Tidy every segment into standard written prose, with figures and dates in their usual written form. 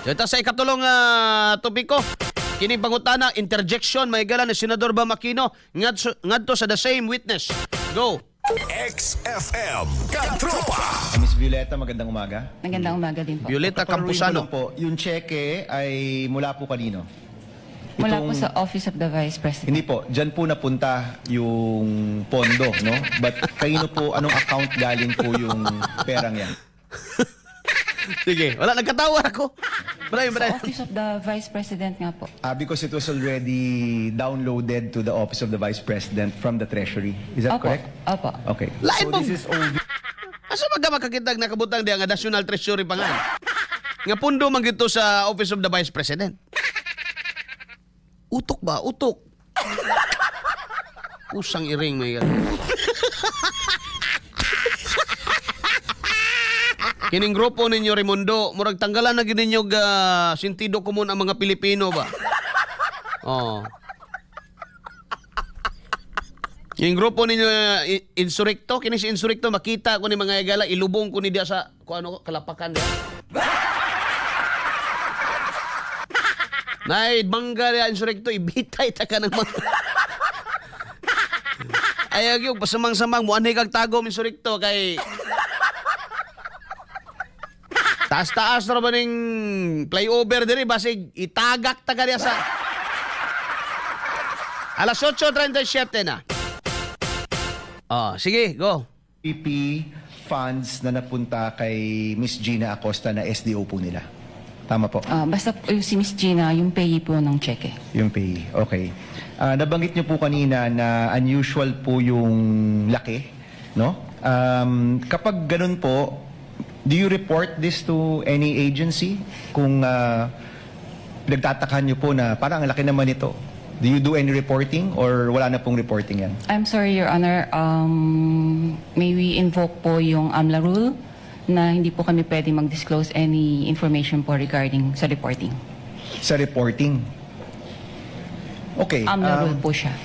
Ito sa ikatulong topiko. Kini pangutana, interjection, may gala ni Senador Bam Aquino ngadto sa the same witness. Go. XFM Katropa. Miss Violeta, magandang umaga. Magandang umaga din po. Violeta Paparuin ko Campusano. lang po, yung cheque ay mula po kanino? Mula po sa Office of the Vice President. Hindi po, dyan po napunta yung pondo, no? But kanino po, anong account galing po yung perang yan? Sige, wala, nagkatawa ako. Maraming Sa maraming. Office of the Vice President nga po. Ah, because it was already downloaded to the Office of the Vice President from the Treasury. Is that Opo. correct? Opo. Okay. Lain So pong- this is OV Asa man ka makakitag nakabutang diya nga National Treasury pa nga? Nga pundo man gito sa Office of the Vice President. Utok ba? Utok. Usang iring may Kining grupo ninyo, Raimundo, murag tanggalan na gid ninyo ga sentido komon ang mga Pilipino ba? Oh. Yung grupo ninyo Insurrecto, kini si Insurrecto, makita ko ni mga igala, ilubong ko ni diya sa kung ano kalapakan diya. Nay, bangga diya Insurrecto, ibitay ta ka ng mga. Ayaw yung pasamang-samang mo anhi kag tagom, Insurrecto, kay taas-taas na ba ning flyover diri, basig itagak ta ka diya sa alas 8:37 na. Ah, sige, go. PP funds na napunta kay Miss Gina Acosta na SDO po nila. Tama po? Ah, basta po yung si Miss Gina, yung payee po ng cheque. Yung pay. Okay. Ah, nabanggit niyo po kanina na unusual po yung laki, no? Kapag ganun po, do you report this to any agency? Kung pinagtatakahan niyo po na parang ang laki naman ito. Do you do any reporting or wala na pong reporting yan? I'm sorry, Your Honor. May we invoke po yung AMLA rule na hindi po kami pwede mag-disclose any information po regarding sa reporting. Sa reporting. Okay. AMLA rule po siya.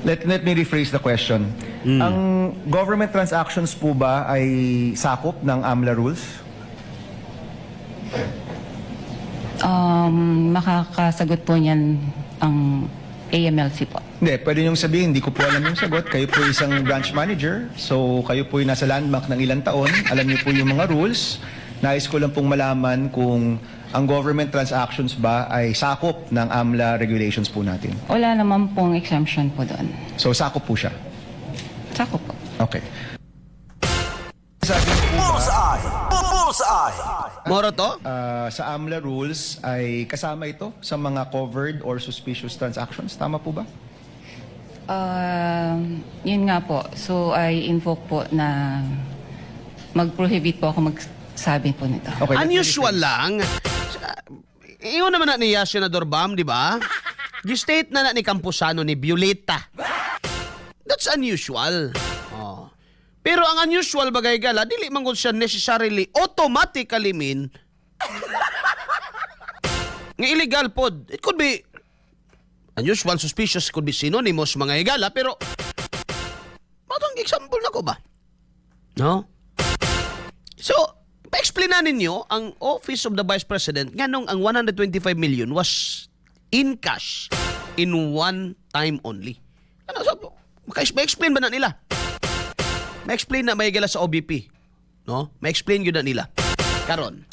Let me rephrase the question. Ang government transactions po ba ay sakop ng AMLA rules? Makakasagot po niyan ang AMLC po. Hindi, pwede niyong sabihin, hindi ko po alam yung sagot. Kayo po isang branch manager, so kayo po yung nasa Landbank ng ilang taon. Alam niyo po yung mga rules. Nais ko lang pong malaman kung ang government transactions ba ay sakop ng AMLA regulations po natin. Wala naman pong exemption po doon. So, sakop po siya. Sakop po. Okay. Sabi niyo po ba, Bullseye. Bullseye. Moro to? Sa AMLA rules ay kasama ito sa mga covered or suspicious transactions? Tama po ba? Yun nga po. So, I invoke po na mag-prohibit po ako magsabi po nito. Okay, let me Unusual lang. Iyon naman na niya, Senador Bam, di ba? Gi-state na na ni Campusano ni Violeta. That's unusual. Oh. Pero ang unusual bagay gala, dili man gud siya necessarily automatically mean nga illegal pod. It could be unusual, suspicious, could be synonymous, mga higala, pero matong example na ko ba? No? So, pa-explain na ninyo ang Office of the Vice President nganong ang 125 million was in cash in one time only. Ano, so, ma-explain ba na nila? Ma-explain na may gala sa OVP. No? Ma-explain yun na nila. Karon.